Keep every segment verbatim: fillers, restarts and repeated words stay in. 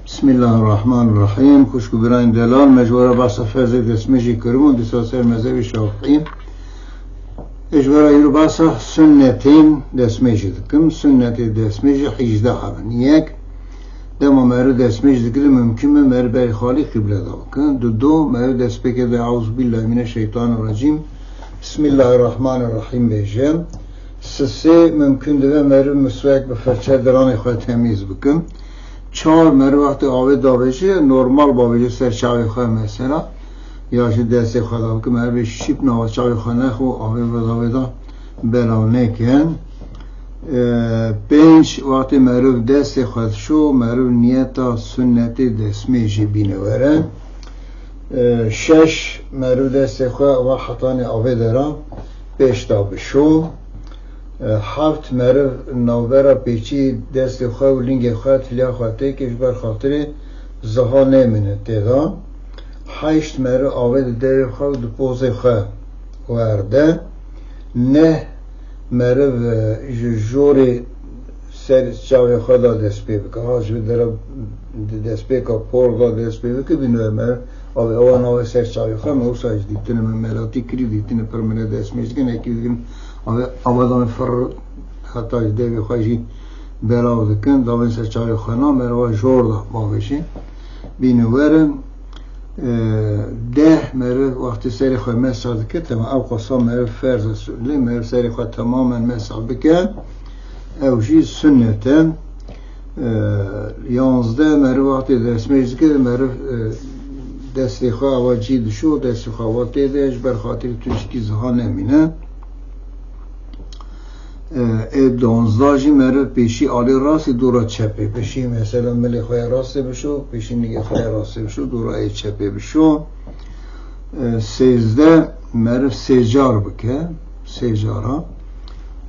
Bismillahirrahmanirrahim. Xwişk û birayên delal, me ji we re behsa ferzê destmêjê kiribû, dîsa ser mezhebê Şafîî. Ê ji we re îro behsa sunnetên destmêjê dikim. Sunnetê destmêjê hîjdeh hebin. Yek, dema meriv destmêj digire, mimkun be meriv berê xalî qîble da bikin. Du, du, meriv destpêkê de "Eûzubîllahî mineşşeytanirrecîm, Bismillahirrahmanirrahîm" bêje. Sisê, mimkun dibe meriv miswek bi firçe diranê xwe temîz bikin. Çar, meriv wextê avê davêje, normal bavêje ser çavê xwe mesela, ya jî destê xwe da bikin, meriv şîp nava çavê xwe nexwe, avê veda veda belav nekin. E, pênc, wextê meriv destê xwe dişo, meriv niyeta sunnetê destmêjê bîne were. E, şeş, meriv destê xwe va hetanê avê dera pêş da bişo. E, heft, meriv navbera pêçî destê xwe û lingê xwe tiliya xwe têke ji ber xatirê ziha nemîne tê de. Heşt, meriv avê di devê xwe û di pozê xwe werde. Neh, meriv, e, ji jorê ser çavê xwe de dest pê bike. Ha ji dera destpêka por de dest pê bike, bîne meriv avê ewa nave ser çavê xwe, me wisa jî dîtine, me melatî kirî, dîtine pir mine destmêj dikin, hekî dikin, avê, awa da me fir heta ji devê xwe jî belav dikin, davên ser çavê xwe na, meriva jor da bavêjî. Bîne werin, e, deh, meriv wextê serê xwe mesa dike, tema ew qasa meriv ferz e, lê meriv serê xwe temamen mesa bike, ew jî sunnet e. E, yanzdeh, meriv wextê destmêj dike, meriv, e, destê xwe awa cî dişo, destê xwe awa tê de, ji ber xatirê tişkî ziha nemîne. E, ê donzdeh jî meriv pêşî alî rastî dora çepê bişî. Mesela milê xwe yê rastê bişo, pêşî nigê xwe yê rastê bişo, dora ê çepê bişo. E, sêzdeh, meriv sêcar bike, sêcara.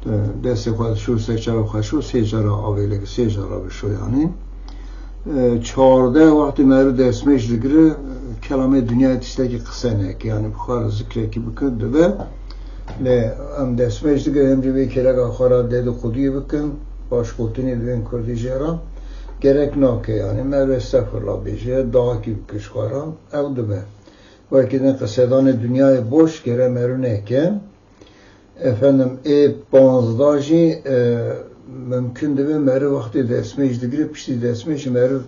E, destê xwe şo, ser çavê xwe şo, sêcara avêleke, sêcara bişo yanî. E, çardeh, wextê meriv destmêj digire, kelamê dinyayê tiştekî qise neke, yanî bi xwe re zikrekî bike dibe. Lê em destmêj digirin, em jî vê kêleka xwe re dedixudiyê bikin, paşgotinê divên kurdî jê re gerek nake, yanî meriv estexfirullah bêje, duakî bike ji xwe re, ew dibe. Wekî din qisedanê dinyayê boş gere meriv neke. Efendim, ê panzda jî, e, mimkun dibe meriv wextê destmêj digire, piştî destmêj meriv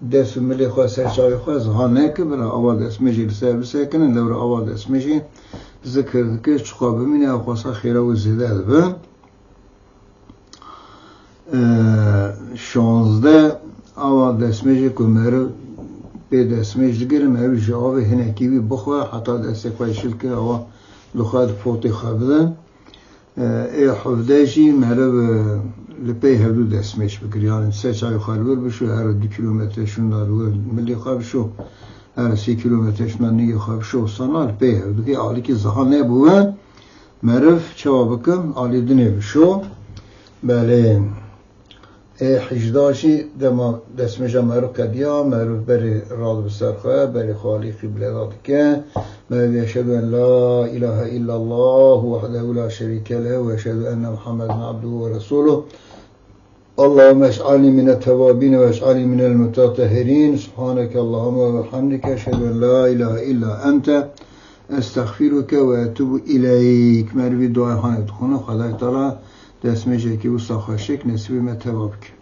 dest û milê xwe ser çavê xwe ziha neke, bila ava destmêjê li ser bisekinin, lewra ava destmêjê zikir dike, çiqa bimîne, ew xwesa xêra wê zêde dibe. E, şanzdeh, ava destmêjê ku meriv pê destmêj digire, meriv ji avê hinekî wî bixwe, heta destê xwe şil ke, awa li xwe di potê xwe bide. E, ê hevdeh jî meriv, e, li pey hevdû destmêj bikir. Yanî ser çavê xwe li wir bişo, her du kîlometre şûnda li wir milê xwe bişo, her sê kîlometre şûnda nigê xwe bişo, sana li pey hevdû. Vê alîkî ziha nebûwe, meriv çawa bikin? Alî dinê bişo. Belê. Ê hejda jî dema destmêja meriv qediya, meriv berê radibe ser xwe, berê xwe alî qîble da dike. Meriv, "Eşhedü en la ilahe illallah wahdehu la şerîke leh ve eşhedü enne Muhammeden abduhu ve resuluh. Allahümme ec'alni mine tevabin ve ec'alni minel mutatehhirin. Subhaneke Allahümme ve bihamdike. Eşhedü en la ilahe illa ente. Estağfiruke ve etubu ileyk." Merivî duayê hanê dixwine, Xwedayê Teala destmêjekî wisa xweşik nesîbê me teva bike.